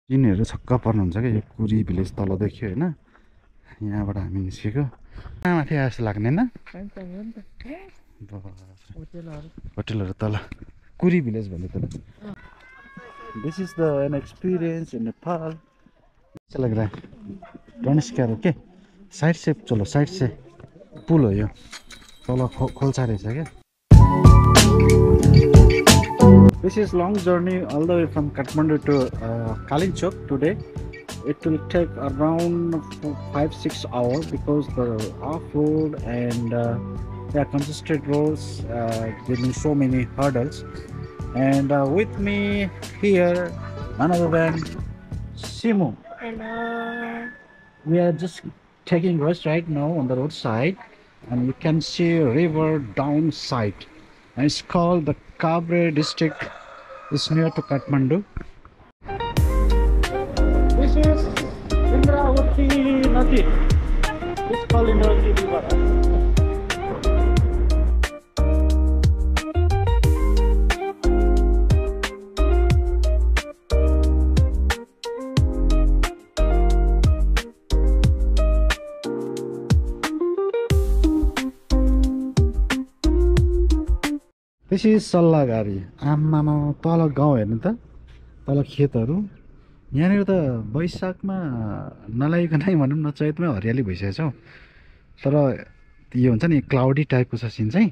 यिनीहरू छक्क पर्नुहुन्छ क्या यो कुरी भिलेज तल देख्यो होइन यहाँबाट हामी निस्केको माथि आए जस्तो लाग्ने होइन होटलहरू तल कुरी भिलेज भन्ने तल this is the an experience in Nepal अच्छा लग रहा है गणेश क्या के साइड से चलो साइड से पुल हो यो तल खोल्सा रहेछ क्या This is long journey all the way from Kathmandu to Kalinchok today. It will take around 5-6 hours because the off-road and there are congested roads giving so many hurdles. And with me here, none other than Simu. Hello. We are just taking rest right now on the roadside, and you can see a river downside. And it's called the Kabre district. It's near to Kathmandu. This is Indravati Nadi. It's called Indravati River. This is सल्लाहगारी आमामा तल गाउँ हेर्नु त तल खेतहरू यहाँनिर त वैशाखमा नलागिकनै भनौँ न चैतमै हरियाली भइसकेको छ तर यो हुन्छ नि क्लाउडी टाइपको छ सिन चाहिँ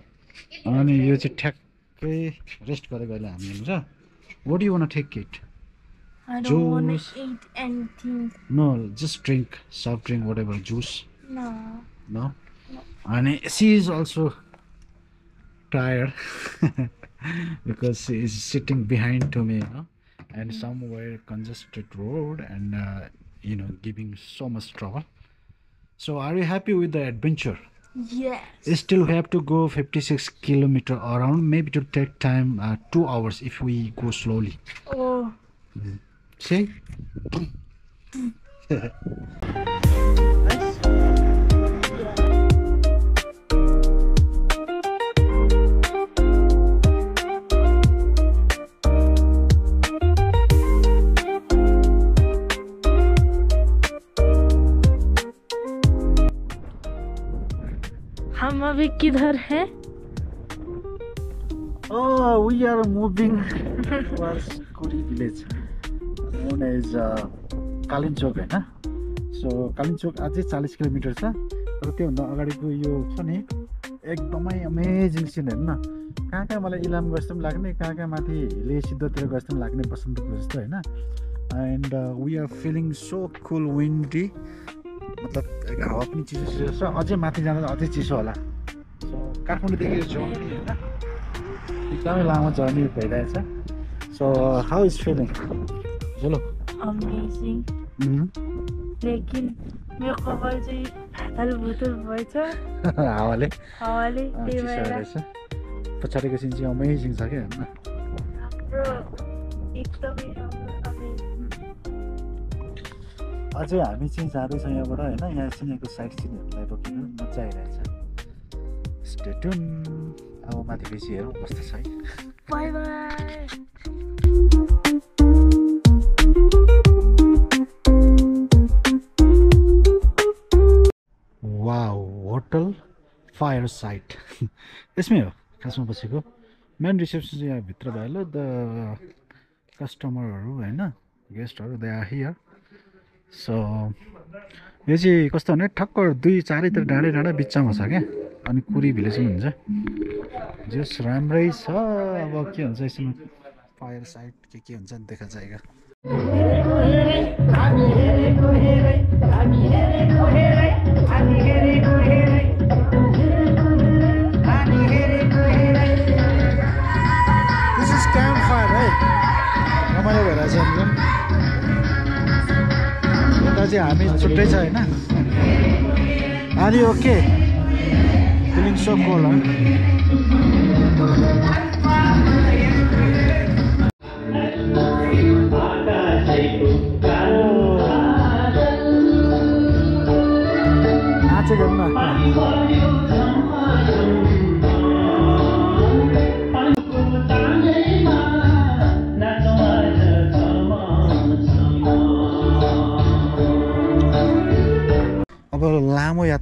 अनि यो चाहिँ ठ्याक्कै रेस्ट गरेको अहिले हामी हेर्नु छ what you want to take it I don't want to eat anything. No just drink soft drink whatever juice No. No अनि she is also tired because he is sitting behind to me, you know, and somewhere congested road and giving so much trouble. So are you happy with the adventure? Yes. Still we have to go 56 kilometer around, maybe to take time 2 hours if we go slowly. Oh. See? हम अभी किधर हैं? Oh, we are moving towards Kuri village known as Kalinchok हैन so Kalimpong अझै 40 kilometre छ तर त्योभन्दा अगाडिको यो छ नि एकदमै अमेजिङ सिन हेर्नु न कहाँ मलाई इलाम गए जस्तो पनि लाग्ने कहाँ माथि ले सिद्धतिर गए जस्तो पनि लाग्ने बसन्तपुर जस्तो हैन and we are feeling so cool windy मतलब हावा पनि चिसो छ अझै माथि जाँदा अझै चिसो होला सो काठमाडौँदेखि जर्नी हैन एकदमै लामो जर्नी भइरहेछ सो हाउ इज फिलिङ चलो Amazing. लेकिन मेरो कपाल चाहिँ हलभुतुल भएछ हावाले त्यही भएर पछाडिको सिन चाहिँ अमेजिङ छ क्या हेर्न एकदमै अमेजिङ अझै हामी चाहिँ जाँदैछौँ यहाँबाट होइन यहाँ सिनेको साइड सिनहरूलाई रोकेर मजा आइरहेछ स्टे ट्युन अब माथि बेसी हेरौँ कस्तो छ है by by wow hotel fire site यसमै हो खासमा बसेको मेन रिसेप्सन चाहिँ यहाँ भित्र भयो द कस्टमरहरू होइन गेस्टहरू दे आर हियर सो यो चाहिँ कस्तो भने ठक्क दुई चारैतिर डाँडा बिचमा छ क्या अनि कुरी भिलेज पनि हुन्छ जस राम्रै छ अब के हुन्छ यसमा फायर साइट के हुन्छ नि देखा जाएगा दिस इज क्याम्प फायर है रमाइलो भइरहेछ एकदम यता चाहिँ हामी छुट्टै छ होइन आदि ओके फिलिङ सो कोल्ड नाचेको हेर्नु न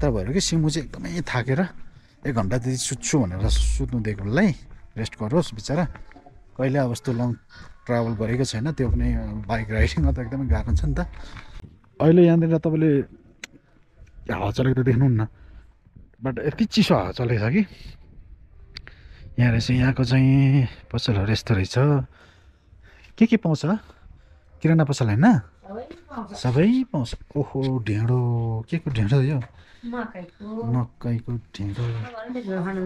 यात्रा भएर कि सिमु चाहिँ एकदमै थाकेर 1 घन्टा जति सुत्छु भनेर सुत्नु दिएको उसलाई रेस्ट गरोस् बिचरा कहिले अब यस्तो लङ ट्राभल गरेको छैन त्यो पनि बाइक राइडिङमा त एकदमै गाह्रो छ नि त अहिले यहाँनिर तपाईँले हावा चलेको त देख्नुहुन्न बट यति चिसो हावा चलेको छ कि यहाँ रहेछ यहाँको चाहिँ पसलहरू यस्तो रहेछ के पाउँछ किराना पसल होइन सबै पाउँछ ओहो ढेँडो के को ढेँडो यो मकैको ढेँडो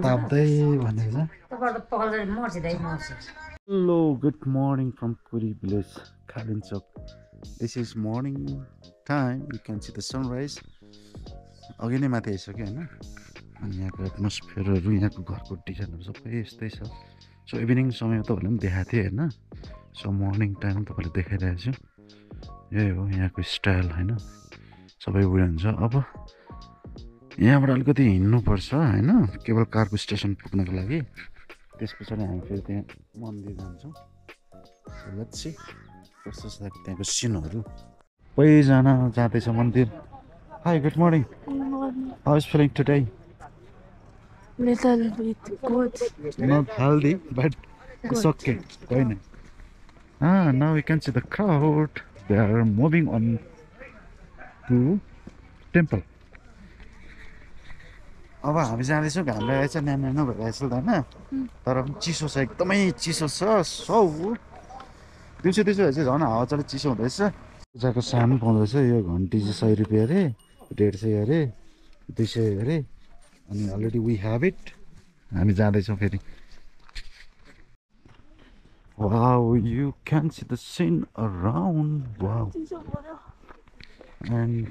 ताप्दै भनेको छ hello good morning from Kuri village Khalinchok this is morning time you can see the sunrise अघि नै माथि आइसक्यो होइन अनि यहाँको एटमोस्फियरहरू यहाँको घरको डिजाइनहरू सबै यस्तै छ सो इभिनिङ समय तपाईँहरूले पनि देखाएको थिएँ होइन सो मर्निङ टाइम तपाईँले देखाइरहेको छु यही हो यहाँको स्टाइल होइन सबै उयो हुन्छ अब यहाँबाट अलिकति हिँड्नुपर्छ होइन केवल कारको स्टेसन पुग्नको लागि त्यस पछाडि हामी फेरि त्यहाँ मन्दिर जान्छौँ लेट्स सी कस्तो छ त्यहाँको सिनहरू सबैजना जाँदैछ मन्दिर high good morning how is feeling today Little bit good. Not healthy, but it's okay. Fine. Now we can see the crowd. They are moving on to temple. अब हामी जाँदैछौँ घाम लगाएछ न्यानो भइरहेछ त होइन तर पनि चिसो छ एकदमै चिसो छ सौ दिउँसो भए चाहिँ झन् हावा चले चिसो हुँदैछ पूजाको सामान पाउँदैछ यो घन्टी चाहिँ 100 रुपियाँ अरे 150 अरे 200 अरे अनि अलरेडी वी हेभ इट हामी जाँदैछौँ फेरि wow you can see the scene around wow and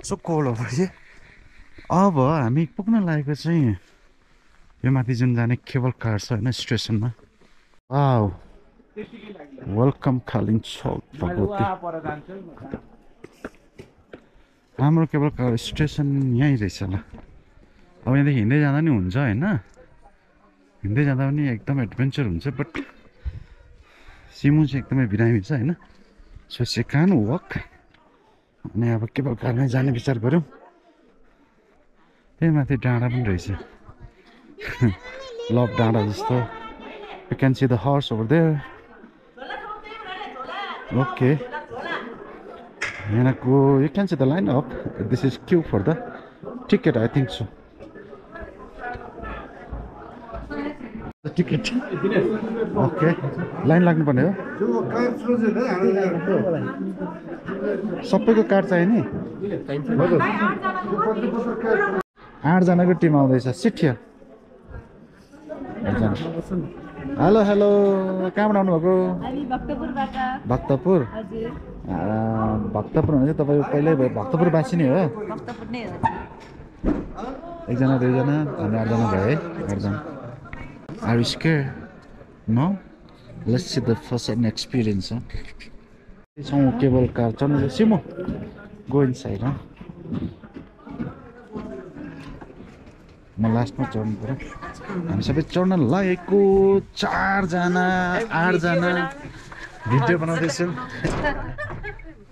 so cold over here अब हामी पुग्न लागेको चाहिँ यो माथि जुन जाने केबल कार छ होइन स्टेसनमा वाउ वेलकम खालिन्चोक भगवती हाम्रो केबल कार स्टेसन यहीँ रहेछ ल अब यहाँदेखि हिँड्दै जाँदा नि हुन्छ होइन हिँड्दै जाँदा पनि एकदम एडभेन्चर हुन्छ बट सिमु चाहिँ एकदमै बिरामी छ होइन सो सी क्यान वक अनि अब केबल कारमै जाने विचार गऱ्यौँ त्यही माथि डाँडा पनि रहेछ लभ डाँडा जस्तो you can see the horse over there okay यहाँको you can see the line up this is queue for the ticket I think so ticket okay line लाग्नुपर्ने हो सबैको कार्ड चाहियो नि 8 जनाको टिम आउँदैछ सिट हियर हेलो हेलो कहाँबाट आउनुभएको भक्तपुर भक्तपुर भने चाहिँ तपाईँ पहिल्यै भक्तपुरवासी नै हो एकजना 2 जना हामी 8 जना भयो है 8 जना Are you scared? No? Let's see the first hand experience. It's on cable car. Turn Simo. Go inside. म लास्टमा चढ्नु पर्यो हामी सबै चढ्न लागेको 4 जना 8 जना भिडियो बनाउँदैछौँ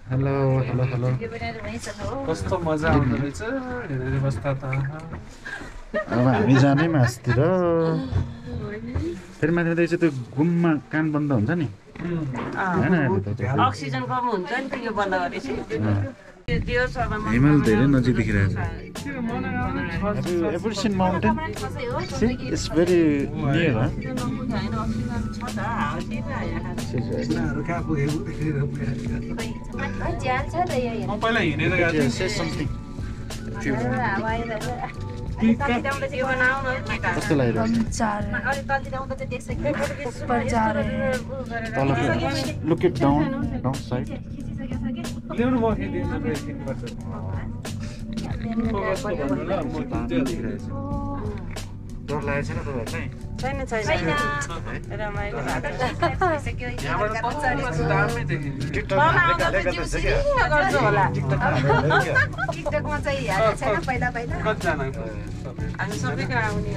हेलो हेलो हेलो कस्तो मजा आउँदो रहेछ हेरेर बस्दा त अब हामी जाने मासतिर फेरि माथि चाहिँ त्यो घुममा कान बन्द हुन्छ नि हैन अक्सिजन कम हुन्छ नि त यो बन्द गरेपछि हिमाल धेरै नजिक देखिरहेछ Everest mountain it's very near म पहिला हिँडेर गएको से समथिङ कस्तो लागिरहेछ लुक इट डाउन साइड ल्याउनु म खिदिन्छु एकछिनबाट डर लागेको छैन तपाईँहरूलाई छैन रमाइलो गर्छु होला टिकटकमा चाहिँ हालेको छैन पहिला कतिजना हामी सबैको आउने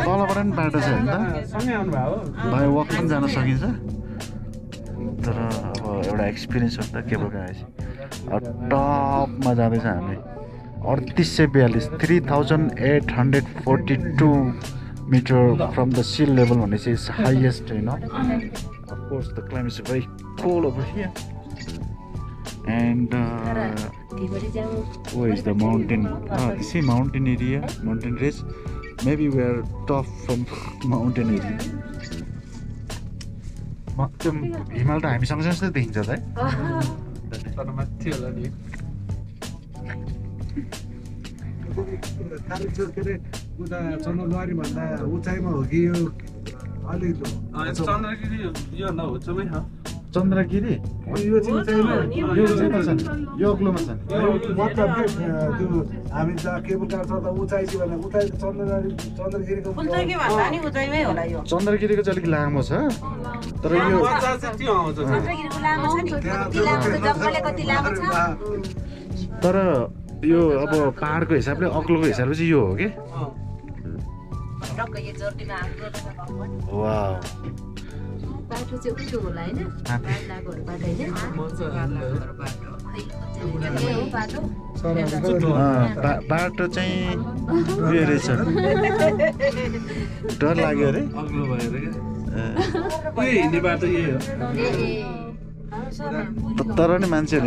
तलबाट पनि बाटो छ नि त सँगै आउनुभयो हो बाई वक पनि जान सकिन्छ तर अब एउटा एक्सपिरियन्स हो नि त केबल कार आएपछि अब टपमा जाँदैछ हामी 3842 3842 meter from the sea level भनेपछि is highest, you know. Of course the climate is very cold over here. And where is the mountain? This is mountain area, mountain range. Maybe we are top from mountain area. हिमाल त हामी सँगसँगै देखिन्छ त है। तर माथि होला नि उता चन्द्रद्वारी भन्दा उचाइमा हो कि यो अलिक चन्द्रगिरी यो न हो चाहिँ हो चन्द्रगिरी यो चाहिँ उचाइमा यो उचाइमा छ नि यो अग्लोमा छ नि मतलब के त्यो हामी जहाँ केबल कार छ त उचाइ चाहिँ भन्दा उचाइ चन्द्रगिरीको फुलचोकी भन्दा नि उचाइमै होला यो चन्द्रगिरीको चाहिँ अलिक लामो छ तर यो बजार चाहिँ त्यो आउँछ चन्द्रगिरीको लामो छ नि कति लामो छ जङ्गलले कति लामो छ तर यो अब पहाडको हिसाबले अग्लोको हिसाबले चाहिँ यो हो कि टक्क यो जोर्डीमा हाम्रो वाउ बाटो चाहिँ उल्टो होला हैन बाटोहरु बाटो हैन बाटो चाहिँ उयो रहेछ डर लाग्यो अरे अग्लो भएर के हिँड्ने बाटो यही हो तर नि मान्छेहरू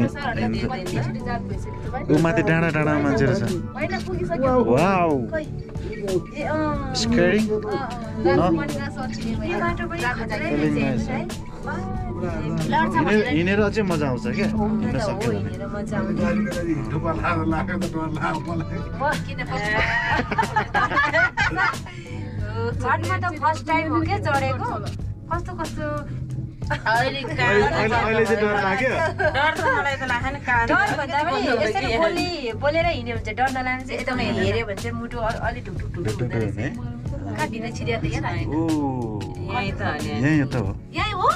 ऊ माथि डाँडा डाँडामा मान्छे रहेछ वाउ स्केरी हिँडेर अझै मजा आउँछ क्या हिँड्न सक्यो घरमा त फर्स्ट टाइम हो के चढेको कस्तो कस्तो अहिले चाहिँ डर लाग्यो डर त मलाई त लागेन कान डर भन्दा पनि यसरी बोलेर हिँड्यो भने चाहिँ डर नलाग्ने चाहिँ एकदमै हेऱ्यो भने चाहिँ मुटु अलि ढुकढुक हुँदो रहेछ कहाँ भित्र छिरिया त यहाँ ओ यही त यही त हो यही हो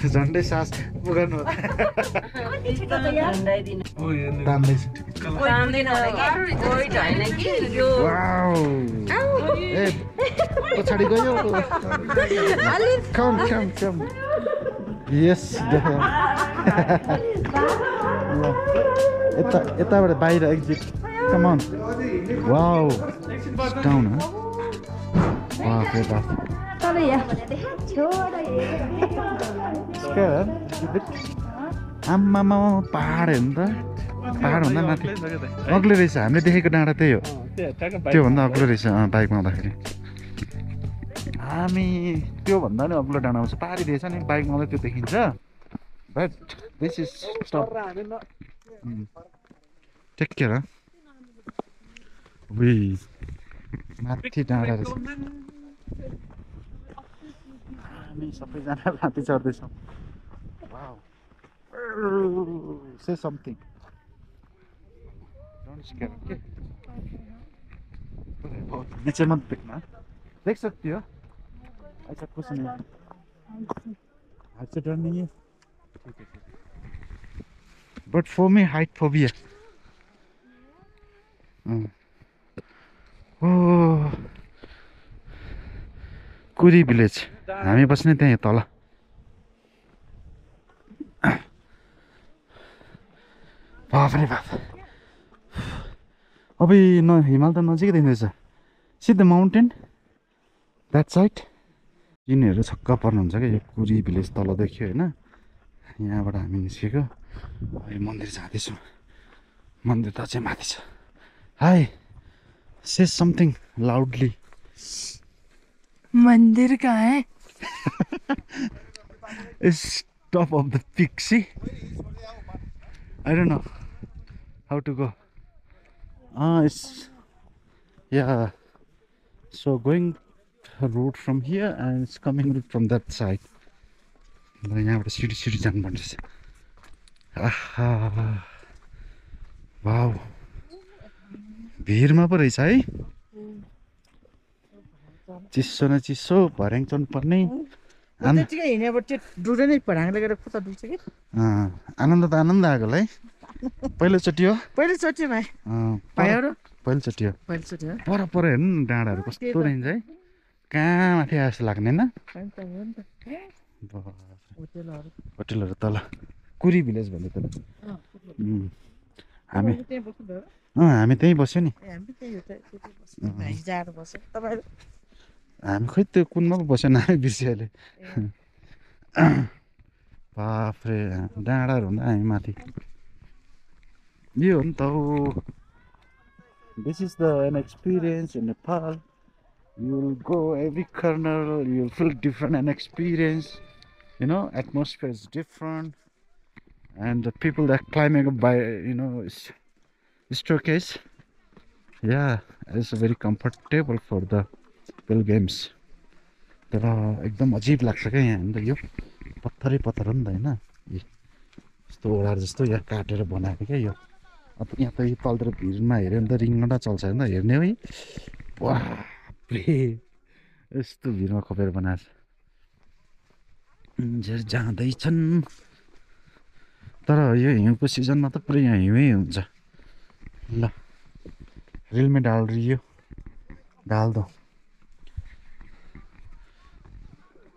झन्डै सास पुगानु तान्दैछ ए पछाडि गयो कम यस यताबाट बाहिर exit come on wow down बाफ रे बाफ आम्मामा पहाड हेर्नु त पहाड भन्दा माथि अग्लो रहेछ हामीले देखेको डाँडा त्यही हो त्योभन्दा अग्लो रहेछ बाइकमा आउँदाखेरि हामी त्योभन्दा नि अग्लो डाँडा आउँछ पारी दिएछ नि बाइकमा आउँदा त्यो देखिन्छ but this is stop take care माथि डाँडा रहेछ हामी सबैजना माथि चढ्दैछौँ से समथिङ नीचे मत देखना देख सकती हो ऐसा कुछ नहीं हाथ से डर नहीं है ठीक है but for me height phobia कुरी भिलेज हामी बस्ने त्यही तल बाफ रे बाफ अब हिमाल त नजिकै देखिँदैछ see the mountain that side यिनीहरू छक्क पर्नुहुन्छ क्या यो कुरी भिलेज तल देख्यो होइन यहाँबाट हामी निस्केको यो मन्दिर जाँदैछौँ मन्दिर त चाहिँ माथि छ हाई से समथिङ लाउडली मंदिर कहाँ है it's top of the peak see I don't know how to go. It's yeah. So going a route from here and it's coming route from that side. यहाँबाट CD जानुपर्ने रहेछ आहा wow भिरमा पो रहेछ है चिसो न चिसो भर्याङ चढ्नुपर्ने आनन्द त आनन्द आएको है पहिलोचोटि हो पहिलोचोटि भाइ पहिलोचोटि हो पर हेर्नु न डाँडाहरू कस्तो रहन्छ है कहाँ माथि आए जस्तो लाग्ने होइन होटेलहरू तल कुरी भिलेज भन्दै त हामी हामी त्यहीँ बस्यो नि हामी खोइ त्यो कुनमा पो बस्यो नामै बिर्स्यो अहिले बाफ्रे डाँडाहरू हुँदा हामी माथि यो हो नि त हौ this is the an experience in Nepal you will go every corner you'll feel different an experience you know atmosphere is different and the people that climbing up by staircase yeah it's very comfortable for the pilgrims तर एकदम अजीब लाग्छ क्या यहाँ नि त यो पत्थरै पत्थर हो नि त होइन यस्तो ओडार जस्तो यहाँ काटेर बनाएको क्या यो अब यहाँ त यो तलतिर भिरमा हेऱ्यो भने त रिङ्गटा चल्छ होइन हेर्ने है यस्तो भिरमा खोपेर बनाएको छ जाँदैछन् तर यो हिउँको सिजनमा त पुरै यहाँ हिउँ हुन्छ ल रेल में डाल रही हो डाल दो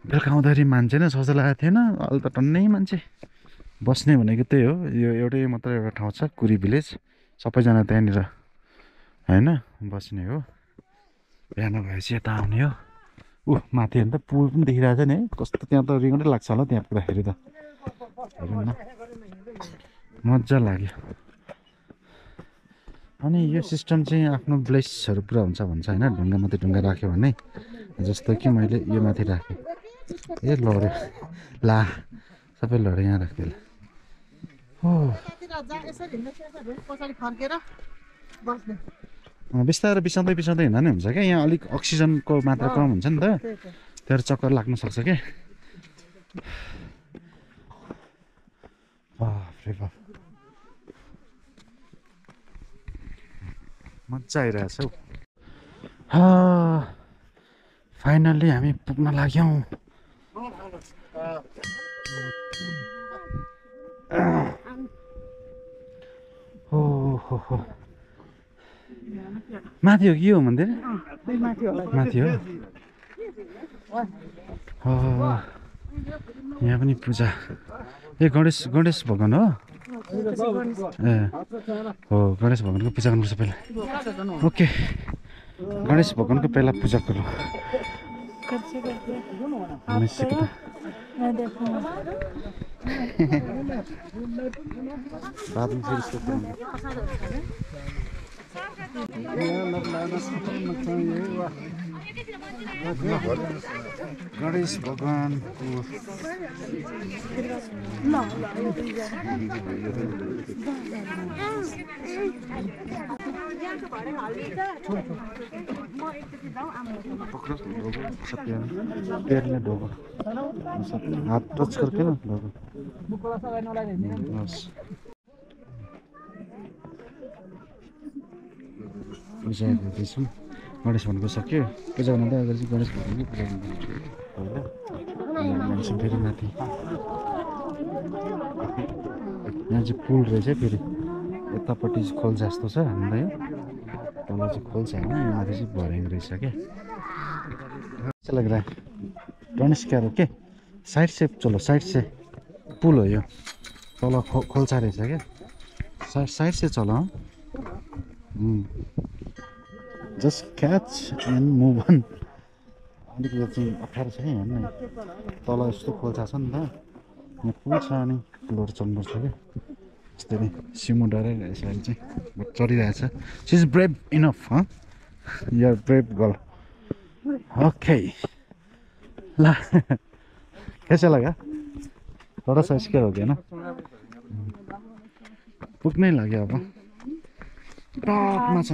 बेलुका आउँदाखेरि मान्छे नै सस्तो लागेको थिएन अहिले त टन्नै मान्छे बस्ने भनेको त्यही हो यो एउटै मात्र एउटा ठाउँ छ कुरी भिलेज सबैजना त्यहाँनिर होइन बस्ने हो बिहान भएपछि यता आउने हो माथि हेर्नु त पुल पनि देखिरहेको छ नि है कस्तो त्यहाँ त रिङ्गटै लाग्छ होला त्यहाँ पुग्दाखेरि त हेरौँ न मजा लाग्यो अनि यो सिस्टम चाहिँ आफ्नो ब्लेसहरू पुरा हुन्छ भन्छ होइन ढुङ्गा माथि ढुङ्गा राख्यो भने जस्तो कि मैले यो माथि राखेँ ए लड्यो ला सबै लड्यो यहाँ राख्दै हो बिस्तारै बिसाउँदै बिसाउँदै हिँड्दा नि हुन्छ क्या यहाँ अलिक अक्सिजनको मात्रा कम हुन्छ नि त त्यहाँ चक्कर लाग्न सक्छ क्या बाफ्रे बाफ मजा आइरहेछ हौ फाइनल्ली हामी पुग्न लाग्यौँ हो माथि हो कि यो मन्दिर माथि हो यहाँ पनि पूजा ए गणेश भगवान हो ए हो गणेश भगवानको पूजा गर्नुपर्छ पहिला ओके गणेश भगवानको पहिला पूजा गरौँ बादमा फेरि सोध्नु गणेश भगवानको हात टच करके ना पूजा गर्दैछौँ गणेश भगवानको सक्यो पूजा गर्नु अगाडि चाहिँ गणेश भगवानको पूजा गर्नु होइन फेरि माथि यहाँ चाहिँ पुल रहेछ फेरि यतापट्टि चाहिँ खोल्सा जस्तो छ हामीलाई तल चाहिँ खोल्सा होइन यो माथि चाहिँ भर्याङ रहेछ क्या अच्छा लग रहा है गणेश क्या हो के साइड से चलो साइड से पुल हो यो तल खोल्सा रहेछ क्या साइड से चलो just catch and move on अलिकति चाहिँ अप्ठ्यारो छ है हेर्नु तल यस्तो खोल्सा छ नि त यहाँ पुल छ अनि पुलहरू चढ्नुपर्छ क्या यस्तै नै सिमु डराइरहेछ अहिले चाहिँ चढिरहेछ she is brave enough you're brave girl okay ल कैसा लगा थोड़ा सा स्केयर हो गया ना पुग्नै लाग्यो अब टपमा छ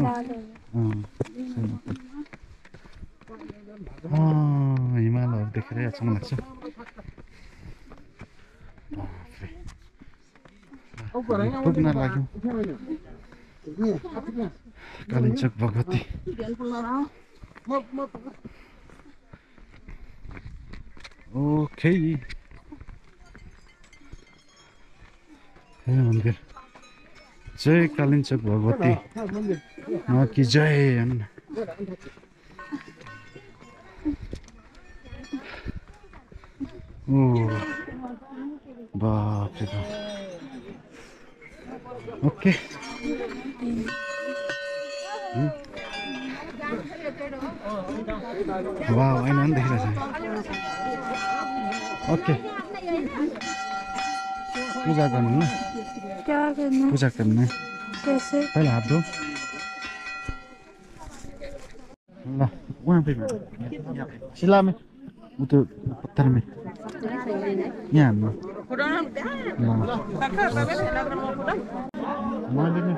हिमालहरू देखेर अचम्म लाग्छ पुग्न लाग्यौँ कालिचोक भगवती ओके मन्दिर जय कालिचोक भगवती कि जय ओ बाप रे बाप ओके वाह ऐना पनि देखिरहेछ ओके पूजा गर्नु ल क्या करना पूजा करना कैसे पहले हाथ धो ल वहाँ पे शिला में वो तो पत्थर में यहाँ हान्नु मैले नि